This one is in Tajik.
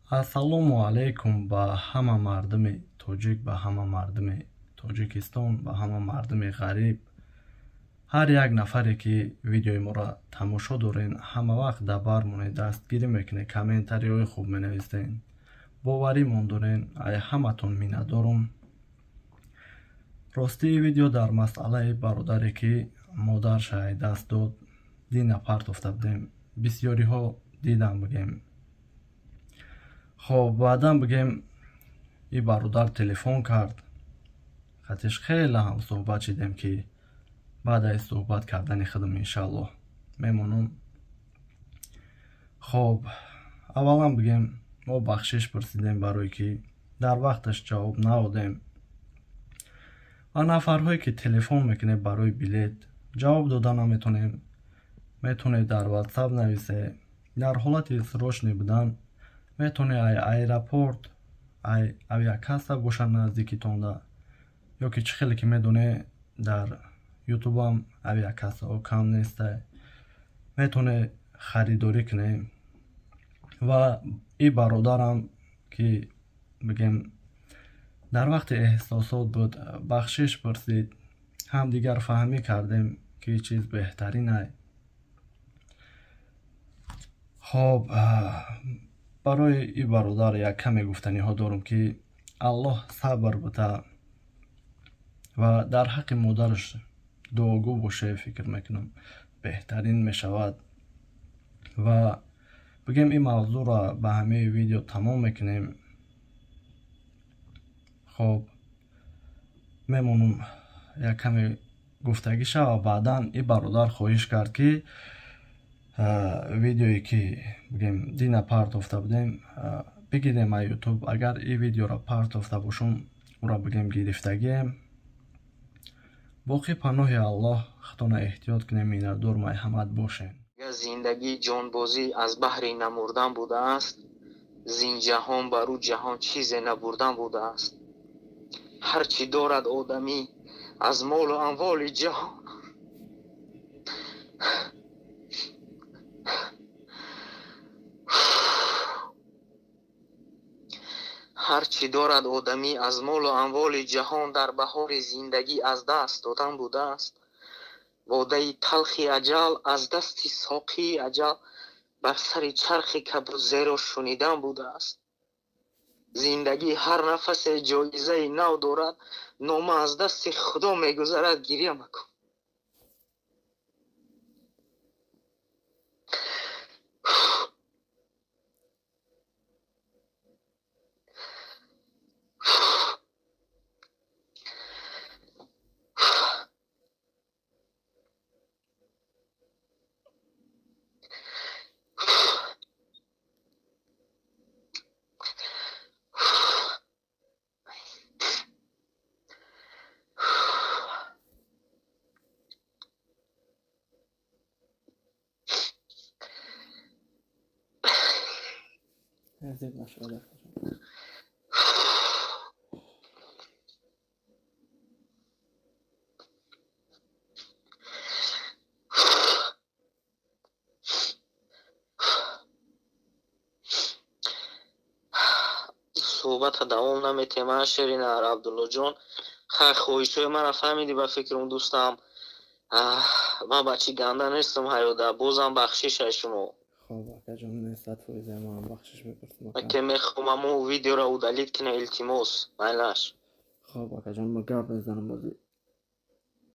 Ассалому алайкум ба ҳама мардуми тоҷик, ба ҳама мардуми Тоҷикистон, ба ҳама мардуми ғариб. Ҳар як нафаре ки видеои моро тамошо дорен, ҳама вақт дар бар монед, дастгирӣ мекунед, комментариҳои хуб менависен, боваримон дорен, ай ҳаматон миннатдорум. Ростии видео дар масъалаи бародаре ки модарша ай даст дод, дина партофта будем, бисёриҳо дидан бигем. Хоб, баъдан бигем и бародар телефон кард, хатиш хеле ҳам суҳбат шидем ки баъд аз суҳбат кардани худам иншааллоҳ мемонам. Хоб, аввалан бигем мо бахшиш пурсидем барое ки дар вақташ ҷавоб надодем ва нафарҳое ки телефон мекунед барои билет ҷавоб дода наметонем, метавонед дар ватсап нависе. Дар ҳолати срочный будан метавонед ай аэропорт, ай авиакасса бошад наздикитонда, ё ки чӣ хеле ки медонед дар ютубам авиакассаҳо кам нестай, метавонед харидорӣ кунед. Ва и бародарам ки бигем дар вақти эҳсосот буд, бахшиш пурсид, ҳамдигар фаҳмӣ кардем ки чиз беҳтарин ай. Хоб, барои и бародар як каме гуфтаниҳо дорам ки Аллоҳ сабр бита ва дар ҳаққи модараш дуогӯ боше, фикр мекунам беҳтарин мешавад. Ва бигем ин мавзӯъро ба ҳамаи видео тамом мекунем. Хоб, мемонам як каме гуфтагӣ шава. Баъдан и бародар хоҳиш кард ки видеое ки бигем дина партофта будем бигирем аз ютуб. Агар и видеоро партофта бошум, ӯро бигем гирифтагием. Боқӣ паноҳи Аллоҳ, худтона эҳтиёт кунем, миннатдор майҳамат бошем. Зиндагии ҷонбозӣ аз баҳри намурдан будааст, зин ҷаҳон бар ӯ ҷаҳон чизе набурдан будааст. Ҳар чӣ дорад одамӣ аз молу амволи ҷаҳон, ҳар чӣ дорад одамӣ аз молу амволи ҷаҳон дар баҳори зиндагӣ аз даст додан будааст. Бодаи талхи аҷал аз дасти соқии аҷал бар сари чархи кабуд зеро шунидан будааст. Зиндагӣ ҳар нафасе ҷоизаи нав дорад, нома аз дасти худо мегузарад, гиря макун. Суҳбата давом наметем, а Шеринар Абдуллоҷон. Хай, хоҳишҳои мара фаҳмидӣ ба фикрам, дӯстам. Ман бачи ганда нестам ҳаёда, бозам бахшиш ай шумо. Хоб, акаҷон, не 100% ман бахшиш мепурсам. Аке мехоҳам амо видеоро удалить кина, илтимос, майлаш. Хоб, акаҷон, ма гап мезанам бози.